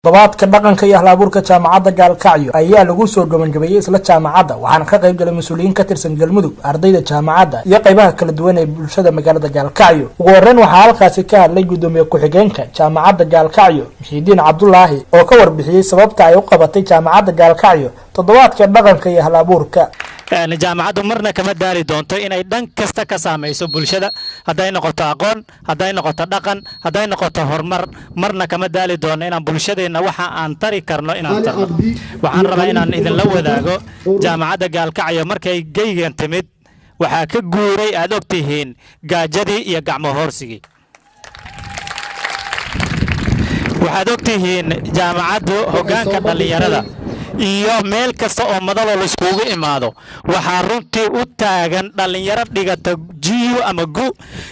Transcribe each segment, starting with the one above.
Todobaadka dhaqanka iyo halabuurka jaamacadda Gaalkacyo ayaa lagu soo gabangabeeyey isla jaamacadda, waxaana ka qayb galay mas-uuliyiin ka tirsan Galmudug, ardayda jaamacadda iyo qaybaha kala duwan ee bulshada magaalada Gaalkacyo. Ugu horreyn waxaa halkaasi ka hadlay guddoomiye ku-xigeenka jaamacadda Gaalkacyo, Muxiidiin Cabdulaahi, oo ka warbixiyey sababta ay u qabatay jaamacadda Gaalkacyo toddobaadka dhaqanka iyo halabuurka. Jaamacaddu marna kama daali doonto inay dhan kasta ka saamayso bulshada, hadday noqoto aqoon, hadday noqoto dhaqan, hadday noqoto horumar. Marna kama daali doono inaan bulshadeenna waxa aan tari karno inaan tarno. Waxaan rabaa inaan idinla wadaago, jaamacadda Gaalkacyo markay geygan timid waxaa ka guuray, aad og tihiin, gaajadii iyo gacmo hoorsigii. Waxaad og tihiin jaamacaddu hoggaanka dhallinyarada iyo meel kasta oo madaloo laiskugu imaado waxaa runtii u taagan dhallinyaro dhigata GU ama gu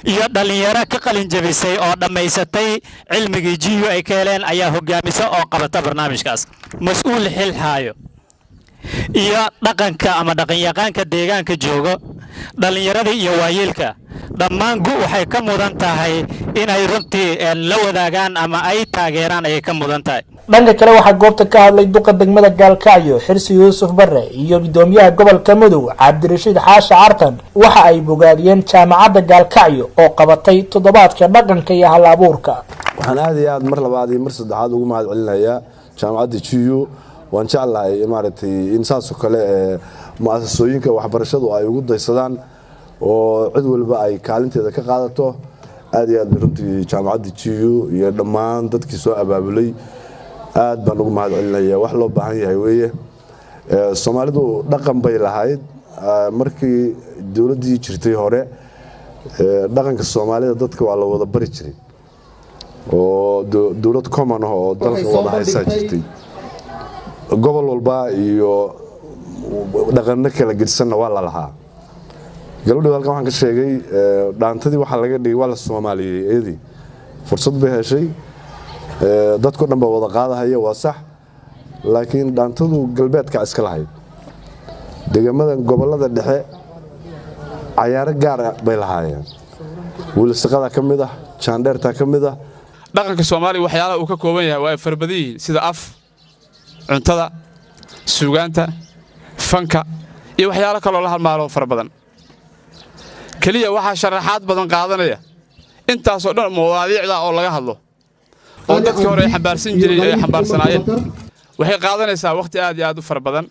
iyo dhallinyaro ka qalinjabisay oo dhammaysatay cilmigii GU ay ka heleen ayaa hoggaamisa oo qabata barnaamijkaas. Mas-uul xil haayo iyo dhaqanka ama dhaqanyaqaanka deegaanka joogo, dhallinyaradii iyo waayeelka dhammaan, gu waxay ka mudan tahay inay runtii la wadaagaan ama ay taageeraan ayay ka mudan tahay. Dhanka kale waxaa goobta ka hadlay duqa degmada Gaalkacyo, Xirsi Yuusuf Bare, iyo guddoomiyaha gobolka Mudug, Cabdirashiid Xaashi Cartan. Waxa ay bogaadiyeen jaamacadda Gaalkacyo oo qabatay toddobaadka dhaqanka iyo hal abuurka. Waxaan aad iyo aad mar labaad iyo mar saddexaad ugu mahad celinayaa jaamacadda GU. Waan jeclahay maaragtay in saasoo kale ee mu-asasooyinka waxbarashadu ay ugu daysadaan oo cid walba ay kaalinteeda ka qaadato. Aad iyo aad bay runtii jaamacadda GU iyo dhammaan dadkii soo abaabulay aad baan ugu mahad celinaya. Wax loo baahan yahay weeye. Soomaalidu dhaqan bay lahayd. Markii dowladdii jirtay hore, dhaqanka Soomaalida dadka waa la wada bari jiray oo dowlad common ah oo dalka wada haysaa jirtay. Gobol walba iyo dhaqano kala gedisanna waa la lahaa. Gabadhow, halkan waxaan ka sheegay dhaantadii waxaa laga dhigay, waa la soomaaliyey iyadii, fursad bay heshay, dadko dhan baa wada qaadahaya. Waa sax, laakiin dhaantadu galbeedka iska lahayd. Deegamadan gobolada dhexe cayaaro gaara bay lahaayeen. Wiilisaqada ka mid ah, jaandheerta ka mid ah. Dhaqanka Soomaaliga waxyaalaha uu ka kooban yahay waa ay fara badan yihiin, sida af, cuntada, suugaanta, fanka iyo waxyaalo kaloo la halmaalo fara badan. Keliya waxaa sharaxaad badan qaadanaya intaasoo dhan mawaadiicda oo laga hadlo oo dadkii hore ay xambaarsan jiray, ay xambaarsanaayeen, waxay qaadanaysaa wakhti aad iyo aad u fara badan,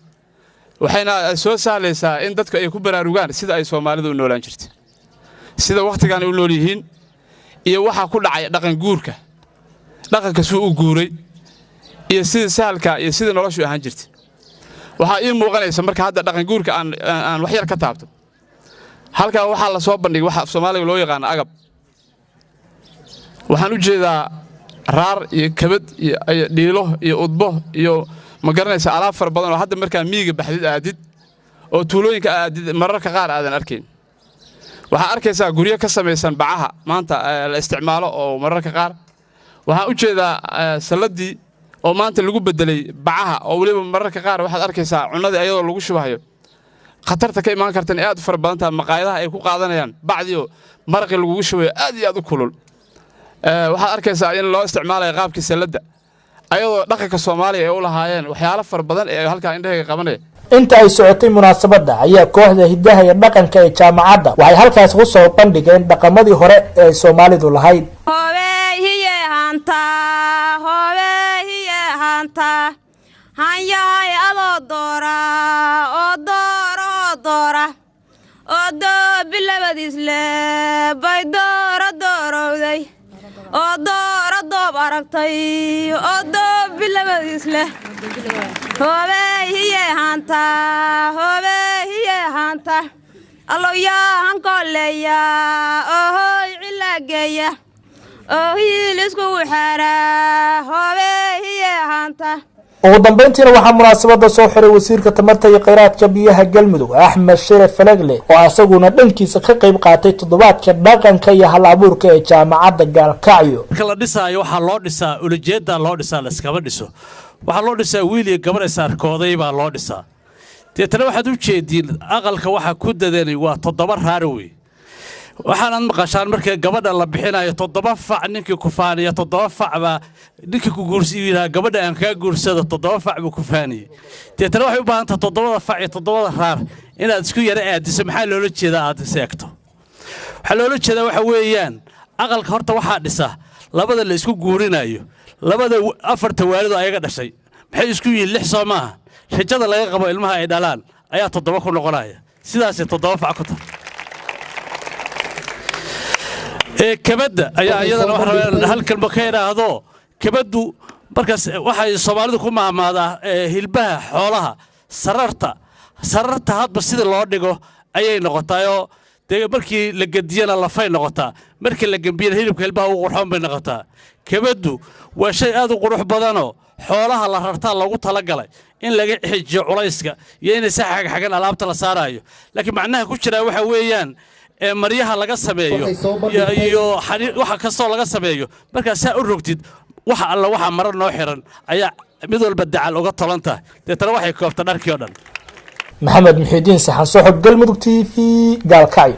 waxayna soo sahlaysaa in dadku ay ku baraarugaan sida ay Soomaalidu u noolaan jirtay, sida wakhtigan u nool yihiin iyo waxaa ku dhacay dhaqan guurka, dhaqanka suu u guuray iyo sida sahalka iyo sida noloshu ahaan jirtay. Waxaa ii muuqanaysa marka hadda dhaqan guurka aan wax yar ka taabto. Halkaa waxaa la soo bandhigay waxa af Soomaaliga loo yaqaano agab. Waxaan u jeedaa raar iyo kabad iyo dhiilo iyo udbo iyo, ma garanaysa, alaab fara badan oo hadda markaa miyiga baxdid aadid oo tuulooyinka aadid mararka qaar aadan arkayn. Waxaa arkaysaa guryo ka samaysan bacaha maanta la isticmaalo oo mararka qaar waxaan u jeedaa salladii oo maanta lagu bedelay bacaha, oo weliba mararka qaar waxaad arkaysaa cunnadii ayadoo lagu shubahayo. Khatarta ka imaan kartan ee aad u fara badan tahay, maqaayadaha ay ku qaadanayaan bacdiio maraqii lagugu shubayo aad iyo aad u kulul. Waxaad arkaysaa in loo isticmaalayo qaabkii salladda, ayadoo dhaqanka Soomaaliya ay u lahaayeen waxyaalo fara badan ee halkaa indhahayga qabanaya. Inta ay socotay munaasabadda ayaa kooxda hidaha iyo dhaqanka ee jaamacadda waxay halkaas ku soo bandhigeen dhaqamadii hore ee Soomaalidu lahayd. Hanyahay adoo doora oo doora oo doora oo doobi labadiis le bay doora doorowday oo doora doob aragtay oo doobi labadiis leh. Hoobey hiye haanta, hoobey hiye haanta, allow yaa hankoolleeya oo hooy cilaageeya oo hiil iskugu xeeraa. Hoobey hiye haanta. Ugu dambeyntiina waxaa munaasabada soo xiray wasiirka tamarta iyo kheyraadka biyaha Galmudug, Axmed Shire Falagle, oo isaguna dhankiisa ka qayb qaatay toddobaadka dhaqanka iyo hal abuurka ee jaamacadda Gaalkacyo. Marka la dhisaayo waxaa loo dhisaa ulajeeddaa loo dhisaa, layskama dhiso. Waxaa loo dhisaa wiil iyo gabar isaarkooday baa loo dhisaa. Deetana waxaad u jeediin aqalka waxaa ku dadanay waa 7 raar wey. Waxaanaad maqashaan marka gabadha la bixinayo 7 fac, ninkii ku faaniya 7 fac baa ninkii ku guursi yidhaha gabadha aan kaa guursado 7 fac buu ku faaniyey. Deetana waxay u baahan tahay 7da fac iyo 7da raar inaad isku yara aadiso. Maxaa loola jeedaa aad is eegto? Waxaa loola jeedaa waxa weeyaan aqalka horta waxaa dhisa labada la isku guurinayo, labada 4ta waalidoo ayaga dhashay maxay isku yihiin? 6 soo maaha? Rajada laga qabo ilmaha ay dhalaan ayaa 7 ku noqonaya, sidaasay 7 fac ku tahay. Kabadda ayaa iyadana wax rabaa hal kalma ka idhaahdo. Kabaddu markaas waxay Soomaalidu ku maamaadaa hilbaha xoolaha sararta hadba sida loo dhigo ayay noqotaayoo dee markii la gediyana lafay noqotaa, markii la gembiyana hilibka hilbaha ugu qurxoon bay noqotaa. Kabaddu waa shay aad u qurux badanoo xoolaha la rartaa loogu talagalay in laga xijiyo culayska iyo inay si xagxagan alaabta la saaraayo. Laakiin macnaha ku jiraa waxa weeyaan maryaha laga sameeyo iyo waxa kastoo laga sameeyo markaa saa u rogtid, waxa alla waxa maro noo xiran ayaa mid walba dacal uga tolan tahay, deetana waxay koobta dharkii oo dhan. Maxamed Muxiidiin Saxan Soxob, Galmudug TV, Gaalkacyo.